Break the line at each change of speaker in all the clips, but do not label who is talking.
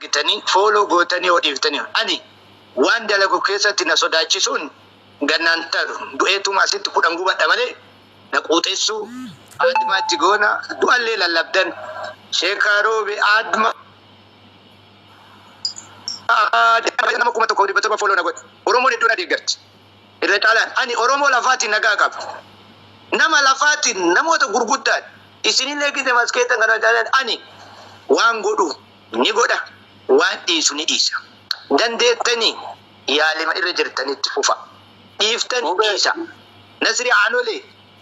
Argitanii follow gootanii yoo dhiiftanii, ani waan dalagu keessatti na sodaachisuun gannaan taru du'eetuma asitti 10 gubadha malee na quuxessuu aadmaatti goona du'allee lallabdan sheekaa roobe aadma nama 1700 follow na godhe. Oromoon hedduu na deeggarti irra caalaan. Ani Oromoo lafaatiin nagaa qaba, nama lafaatiin, namoota gurguddaan isinillee gise maskeettan kana caalaan. Ani waan godhu ni godha, waan dhiisu ni dhiisa. Dandeettanii yaalima irra jirtanitti fufa, dhiiftan
Mubee.
dhiisa. Nasri Aanolee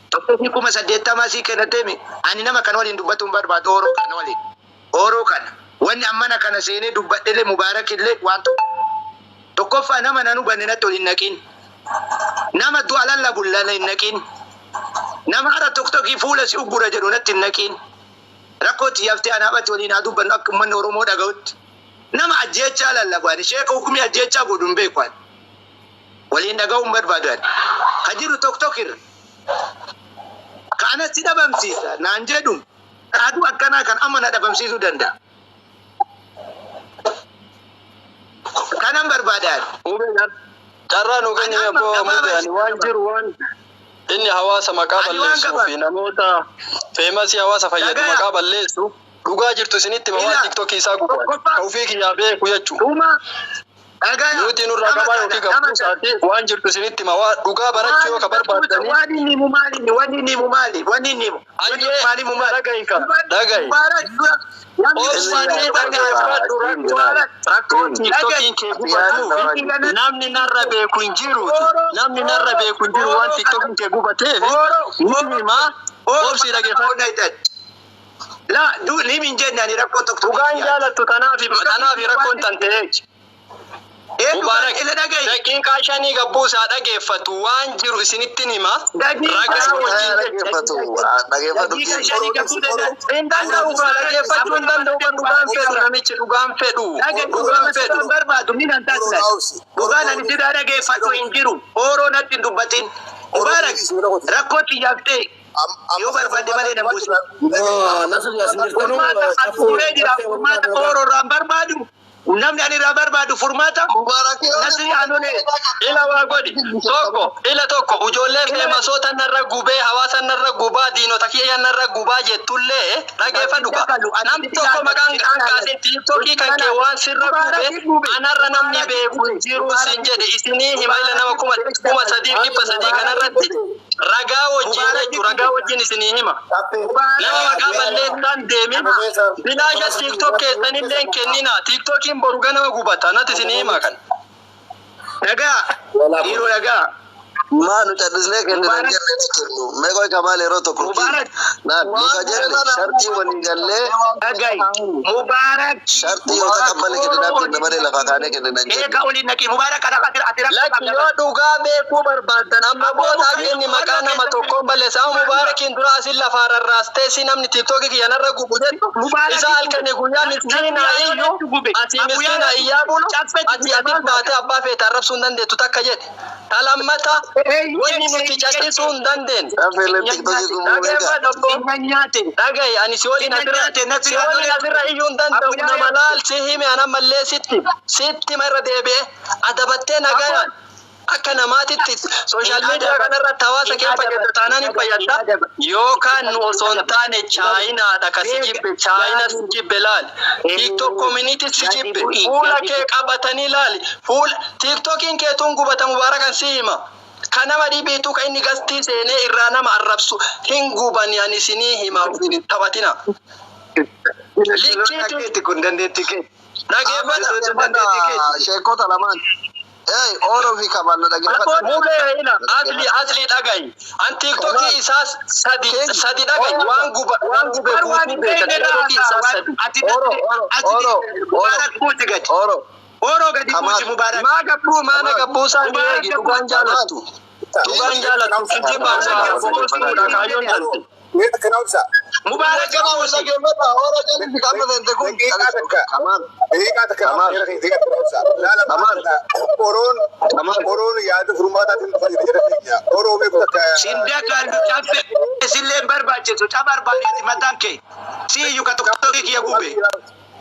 tokko fi 80,000 sii kennateemi. Ani nama kana waliin dubbatuun barbaadu, Oroo kana waliin, Oroo kana wanni ammana kana seenee dubbadhellee, Mubaarakillee waan tokko. Tokkoffaa, nama nan hubanne natti ol hin naqin. Nama du'a lallabu lala hin naqin. Nama hara tokkokii fuula si uggura jedhu natti hin naqin. Rakkoo xiyyaftee anaafati waliin haa dubbannu akka uummanni Oromoo dhaga'utti. Nama ajjeechaa lallabu, ani sheeka hukumii ajjeechaa godhu hin beeku. Ani waliin dhaga'uu hin barbaadu. Ani ka jiru tokkokirra ka anatti dhabamsiisa naan jedhu, aduu akkanaa kan amma na dhabamsiisuu danda'a. Kanan barbaada ani.
Mubee, carraa nu
Ani
kenni
amma
abboo.
gabaabaa
Mubee, ani
isin
waan jiru, waan inni hawaasa maqaa
Ani waan
balleessuu
qaba.
fi namoota famous hawaasa fayyadu
Dhagaya.
maqaa balleessu, dhugaa jirtu isinitti hima. Waan
Ila
TikTokii isaa guban
tokkoffaa
ka ofii kiyyaa beeku jechuu
dhuma dhagaya.
nuti nurraa
Nama
qabaa
kana
yookiin
nama kana
gabbuusaati. Waan jirtu isinitti hima. Waan dhugaa barachuu yoo ka barbaaddanii
Waan inni himu maali? Inni wanni inni himu maali? Wanni inni himu, wanni
Ayyee.
maali himu maali?
Dhagahi ka dhagahi.
Mubaarak dura namni
Obsii
waan
mee
hin hubanne
dhaggeeffadhu. Rakkoo
Mubaarak
rakkoo
dhagahi.
TikTokiin kee gubatuu fi namni narra beeku hin jiruuti. Namni narra beeku hin jiru waan
Ooroo kana
TikTokiin kee gubateef
Ooroo
ni himaa.
Ooroo
Obsii, dhaggeeffadhu.
La du ni min jenne. Ani rakkoo tokko
Dhugaan jaalattu tanaafi rakkoon tan ta'ee.
Ee, dhugaan
Mubaarak,
ila dhagahi.
daqiiqaa 5 gabbuusaa dhageeffatu, waan jiru isinittin hima.
Daqiiqaa
Ragaa wajjin jecha.
Dhaggeeffatu dhaggeeffatu.
Daqiiqa 5 gabbuu danda'a.
Hin danda'u gaa, dhaggeeffachuu hin danda'u kan dhugaan fedhu, namichi dhugaan fedhu.
Dhagahi,
Dhugaan
dhugaan
fedhu.
barbaadu min an taasisan. Dhugaan ani sidaa dhageeffadhu hin jiru. Ooroo natti hin dubbatin. Mubaarak, rakkoo xiyyaftee yoo barbaadde malee nan buusin.
Nasri, asin jirtanuu?
Furmaata as turee jira. Furmaata Ooroo irraan barbaadu. Namni ani irraa barbaadu furmaata. Nasri Aanolee.
Ila waa godhi tokko, ila tokko, ijoollee famousoota narra gubee, hawaasa narra gubaa, diinota kiyya narra gubaa jettullee dhageeffadhu ka. Nam tokko maqaan kan kaasin TikTokii kan kee waan sirra gube anarra namni beeku hin jiru sin jedhe isinii hima. Ila nama 3300 kanarratti ragaa wajjin jechu, ragaa wajjin isinii hima. Nama maqaa balleessaan deemin bilaasha TikTok keessanillee hin kennina. TikTokiin boru ganama gubata, natti isinii hima kan.
Dhagaa. Dhiiroo, dhagaa.
Maa nu callisnee kennina hin
Mubaarak.
jenne kennu. Mee qoy, Kamaal, yeroo tokko
Mubaarak.
naan nu ka jenne shartii walii gallee
Dhagahi. Mubaarak.
shartii yoo taqabbale kenninaaf jenne malee lafaa kaanee kennina hin jenne.
Eega oliin naqi. Mubaarak, ati ati rakkoo
Lakki,
qabda.
yoo dhugaa beekuu barbaaddan amma booda akka inni maqaa nama tokkoon balleessa. Amma Mubaarakiin dura asin lafaa rarraastee si namni TikTokii kiyya narra gubu jettu isa halkanii guyyaa miskiinaa iyyuu, asii miskiinaa iyyaa bulu, ati ati baatee abbaa feete arrabsuu hin dandeettu takka jedhe. Ta lammata, wanni nuti callisuu hin dandeenye.
Rafeeleen TikTokii gubuu beekaa.
Dhageeffadhu obbo.
Inna nyaate.
Dhagahi, ani si waliin
Inna
asirra
nyaate Nasri
si waliin
Aanolee.
asirra iyyuu hin danda'u. Nama laal si hime, an ammallee sitti hima, irra deebi'e adabattee nagayaan akka namaatitti social media kanarratti hawaasa kee fayyada taanaan hin fayyadda, yookaan nu osoo hin taane Chaayinaadha ka si jibbe. Chaayina si jibbe, laali. TikTok community si jibbe, fuula kee qabatanii laali, fuula TikTokiin keetuun gubata. Mubaarakan si hima, ka nama dhibiitu ka inni gastii seenee irraa nama arrabsu hin gubani. Ani isinii hima, hin taphatina. Likkiitu
Keeti kun dandeettii keeti.
Dhageeffadha.
Sheekota lamaan. Ee, Ooroo fi Kamaal, na dhaggeeffadha.
Mubee, ila asli asli dhagayi. An TikTokii isaa sadi sadi dhagayi, waan guba waan gube
Bar waan
guutuu
hin
beeka.
beekne
TikTokii isaa sadi.
Ati
Ooroo, Ooroo,
ati
Ooroo,
Mubaarak buuti gadi.
Ooroo.
Ooroo gadi buuti, Mubaarak.
Maa gabbuu, maana gabbuu isaa ni eegi. Dhugaan jaalattu. Dhugaan jaalattu kijibaan boossuudha kaayyoon talte.
Mubaarak
Kamaal,
buusi.
dhaggeeffadha. Ooroo jalli qaama seente kun. Kamaal. Kamaal. Kamaal.
Oroon
Kamaal.
Oroon yaada furmaataatiin dhufa jira keenya. Oroo beeku takka.
Sinda kallu cabbe sillee hin barbaachisu. Ca barbaadeeti mataan kee. Si iyyuu ka tokko kiyya gube.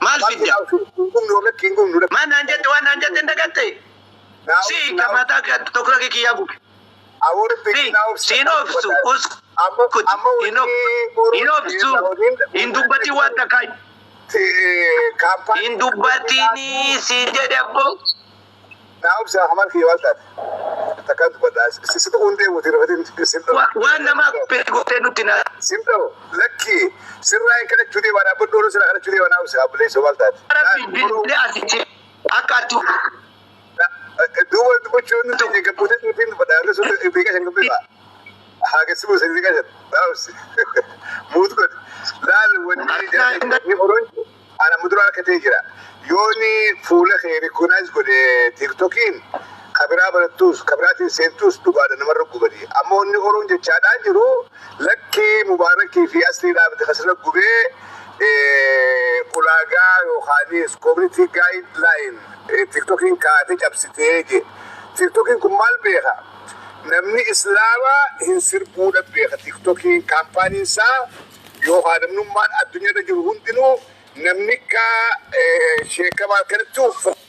Maal fidda? Si ka mataa tokko kiyyaa gube. Si siin obsu uskut hin obsu, hin dubbatin, waan takkaa hin dubbatini siin jedhe abboo.
Naa obsa, Kamal kiyya, maal taate? Takkaan dubbadha. Sitti hundee buuti rafatiin sin dhabu.
Waan nama gootee nutti na.
Sin dhabu. Lakki sirraa hin kadhachuu deemaa, dhaabbadhu, ooluu sirraa kadhachuu deemaa, naa obsa, abbuleessa, maal taate?
Rabbi bilbilee asitti akka ati
Duuba dubbachuun nuti gabbuutee nuti dubbadha. Irra sun beekaa shan gabbee haa gassi buusa beekaa shan. Naa obsi. Muut godhi. Laal, wanni oroon ana muduraa harkatee jira. Yooni fuula kee recognize godhe TikTokiin, kabiraa barattuus kabiraatiin seentuus dhugaadha namarra gubanii. Amma wanni oroon jechaadhaan jiru, lakkii Mubaarakii fi Aslii dhaabate kasirra gubee ulaagaa yookaanis community guideline TikTokiin kaatee cabsitee je. TikTokiin kun maal beeka? Namni Islaamaa hin sirbuudha beeka. TikTokiin kaampaaniin isaa yookaan namnummaan addunyaarra jiru hundinuu namni akka sheekamaa kanatti uffata.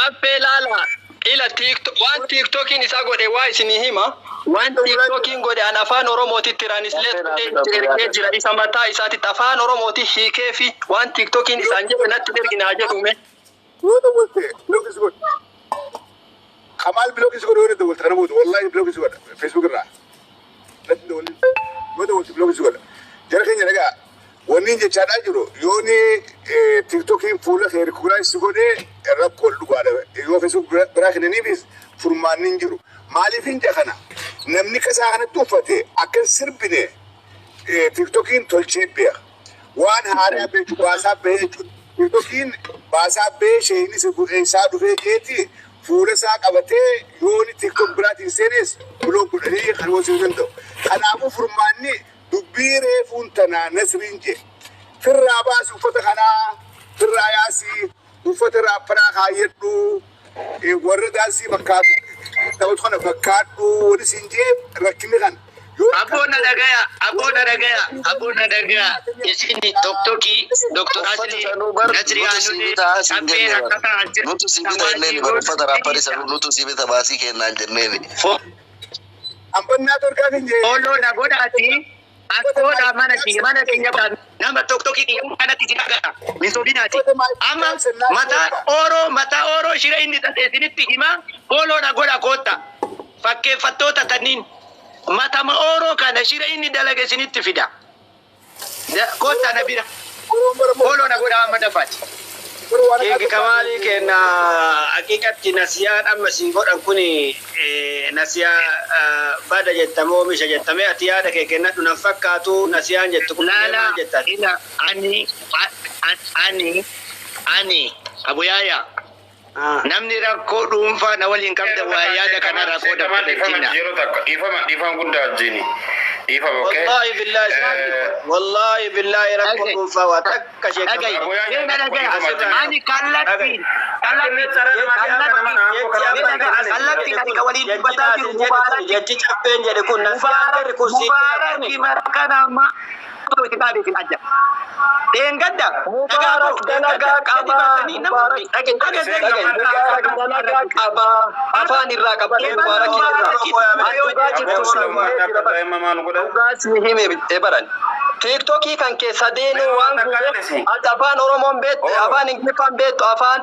Affee, laala, ila waan TikTokiin isaa godhe waa isinii hima. Waan TikTokiin godhe an afaan Oromootitti translate godhee itti ergee jira. Isa mataa isaatitti afaan Oromooti hiikee fi waan TikTokiin isaan jedhe natti erginaa jedhume.
Yoo dawwalte block is godhe. Kamaal, block is godhe. Yoo dawwalte kana booda wallahi block is godha Facebook irraa. Natti dawwalin. Yoo dawwalte block is godha. Jara keenya, dhagaa, wanni jechaadhaa jiru, yooni TikTokiin fuula kee recognize godhee rakkoo dhugaadha. Yoo Facebook biraa kennaniifis furmaanni hin jiru. Maaliif hin kana? Namni kasaa kanatti uffate akka hin sirbine TikTokiin tolchee beeka. Waan haaraa beeku baasaa bahee jechuudha. TikTokiin baasaa bahee isheenis isaa dhufee jeeti fuula isaa qabatee yooni TikTok biraatiin seenes block godhanii kan hojii danda'u. Kanaafuu furmaanni dubbii reefuun tanaa Nasriin jee. Firraa baasi uffata kanaa, firraa yaasii, uffata raapparaa kaayyadhu, warra daansii fakkaatu taphatu kana fakkaadhu, wani siin jee rakkinni kana.
Abboo, na dhagaya, abboo, na dhagaya, abboo, na dhagaya. Isin Doktokii, Doktor
Uffata
Asli,
sanuu bar
Nasri
nutu si
Anulee,
bitaa siin
Abbee
jenne bar.
rakkataa jira.
Nutu si bita jenneen bar, uffata raapparii sanuu nutu si bita, baasii kennaan jenneeni.
Hambannaa torkaa kan jee.
Ooloo na godhaati. Akkoodha mana kiyya nama Toktokii kiyya kanatti si dhagaya. Misoobinaati. Amma mataa ooroo shira inni xaxee isinitti hima. Ooloo na godha, kootta. Fakkeeffattoota tanniin matama ooroo kana shira inni dalage isinitti fida. Kootta na bira. Ooloo na godha amma dafaati.
Keeki Kamaalii kenna, haqiqatti nasiyaan amma siin godhan kun nasiyaa bada jettamoo oomisha jettamee ati yaada kee kennadhu nan fakkaatu nasiyaan jettu kun
Lala,
maal jettati?
Ila ani Abuyaaya, namni rakkoo dhuunfaa na waliin qabda waa yaada kana rakkoo dabalatina.
Yeroo takka dhiifama, dhiifama guddaa wajjini. Dhiifama, okay.
Wallahi billahi, wallahi billahi, rakkoo dhuunfaa waa takka ishee
Dhagayi,
qabu.
deema, dhagaya. Ani kallattiin ani ka waliin dubbataa jiru Mubaarak.
Jechi caffeen jedhe kun nasiyaan jarri kun sii
Mubaarak marakana amma itti dhaabeetiin ajja. Deengadda.
Mubaarak dalagaa qabaa. Mubaarak, dhagaye, Mubaarak dalagaa qabaa. Afaan irraa qabate Mubaarak irraa. Ani dhugaa jirtu si himee jira bara. Dhugaa si hime baran. TikTokii kan keessa deemee waan gubeef ati afaan Oromoon beektu, afaan Ingiliffaan beektu, afaan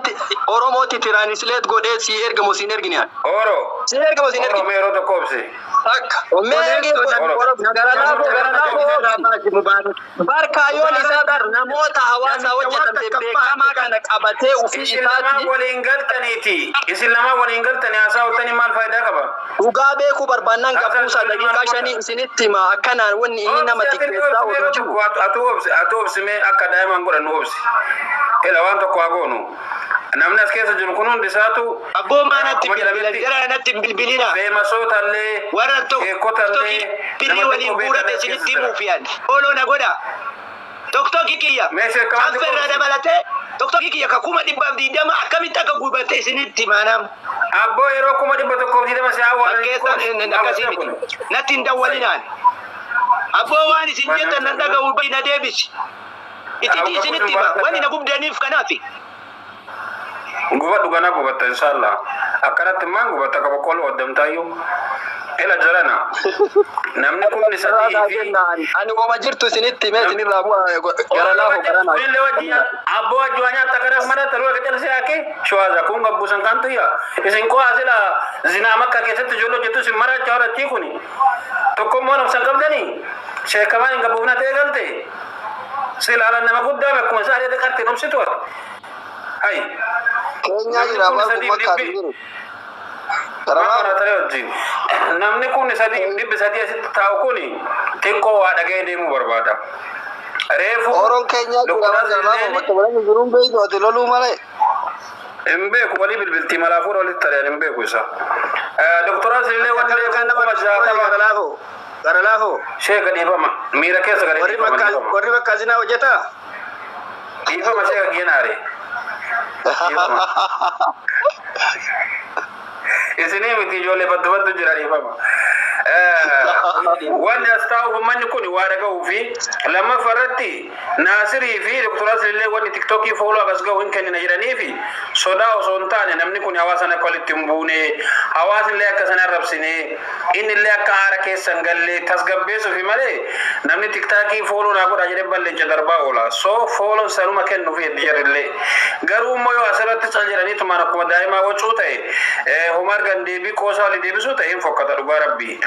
Oromooti translate godhee si ergamu siin ergine ani.
Oro.
Si ergamu siin
Oro
ergine.
mee yeroo tokko obsi.
Takka. Mee gara laafoo, gara laafoo. Barkaayoon isaa bar namoota hawaasa hojjetan beekamaa kana qabatee ofii
Isin lamaan
isaatti
waliin galtaniiti. Isin lamaan waliin galtanii haasaa ooltanii maal faayidaa qaba?
Dhugaa beekuu barbaannaan gabbuusaa daqiiqaa 5 isinitti hima, akkanaan wanni inni nama xiqqeessaa oolu jiru.
Atu obsi, atu obsi, mee akka daa'iman godhannu obsi. Ila waan tokko haa goonu. Namni as keessa jiru kun hundi isaatu
Abboomaa natti
akkuma
bilbila,
jedhametti
jara natti hin bilbilina.
Feemasoota illee
Warra tokko
sheekota illee
birrii waliin guurate isinitti himuuf yaadde. Ooloo na godha. Toktokii kiyya.
Mee sheekkamaan
Caffee irraa dabalatee toktokii kiyya ka 120,000 akkamitti akka gubate isinitti himaanam.
Abboo, yeroo 120,000 si hawwaatan
Fakkeessaan akkasii miti. Natti hin dawwalinaan. Abboo waan isin jettan nan dhaga'u na deebisi. Ititti isinitti hima. Wanni na gubdaniif kanaafi.
Gubadhu ganaa gubatta inshallah. Akkanatti immaan gubatta ka boqqolloo waddamtaayyuu. Ila jarana. Namni kumni sadii fi
Ani wama jirtu isinitti himee isinirraa bu'a gara laafu gara naa.
Kunillee wajjin abboo wajjin waa nyaatta kanaaf mana taruu akka calsee haake shawaaza kun gabbuusan kan tuyya. Isin koo asila zinaa makka keessatti ijoollee hojjettu isin maraachaa horachii kuni. Tokkommoo nafsan qabdanii sheekamaan hin gabbuufna ta'e galte. Sila ala nama guddaa akkuma isaa adeete qartiin obsitu ati. Hai.
Keenyaa jira
Namni
abbaan
kun
kun makkaa
sadii
jiru.
Gara wajjin. Namni kun sadii dhibbi sadii asitti taa'u kun xiqqoo waa dhaga'ee deemuu barbaada. Reefu
Oroon keenyaa jira
Doktor
abbaan gara laafu
Azilleen
bakka barame jiruun beeknu ati loluu malee.
hin beeku walii bilbiltii malaa fuudha walitti tareen hin beeku isa. Doktor Azillee wanti reefu 60,000
Gara laafoo. Gara laafoo.
Sheeka dhiifama miira keessa galee
Warri
dhiifama
makkaa
dhiifama.
warri makkaa zinaa hojjetaa?
Dhiifama sheeka geenaare. Dhiifama. Isinii miti ijoollee baddu baddu jira dhiifama. Wanni as taa'uuf uummanni kun waa dhaga'uu fi lammaffaa irratti Naasirii fi Doktor Asliillee wanni tiktookii fooloo akkas ga'u hin kennina jedhanii fi sodaa osoo hin taane namni kun hawaasan akka walitti hin buune hawaasni illee akka sana arrabsine inni illee akka haara keessa hin galle tasgabbeessuufi malee namni tiktaakii fooloo naa godhaa jedhee balleenca darbaa oola. So fooloon sanuma kennuufi heddi jarrillee. Garuu immoo yoo asirratti cal jedhanii tumaan akkuma daa'imaa wacuu ta'e homaa argan deebii qoosaa walii deebisuu ta'e hin fokkata dhugaa rabbii.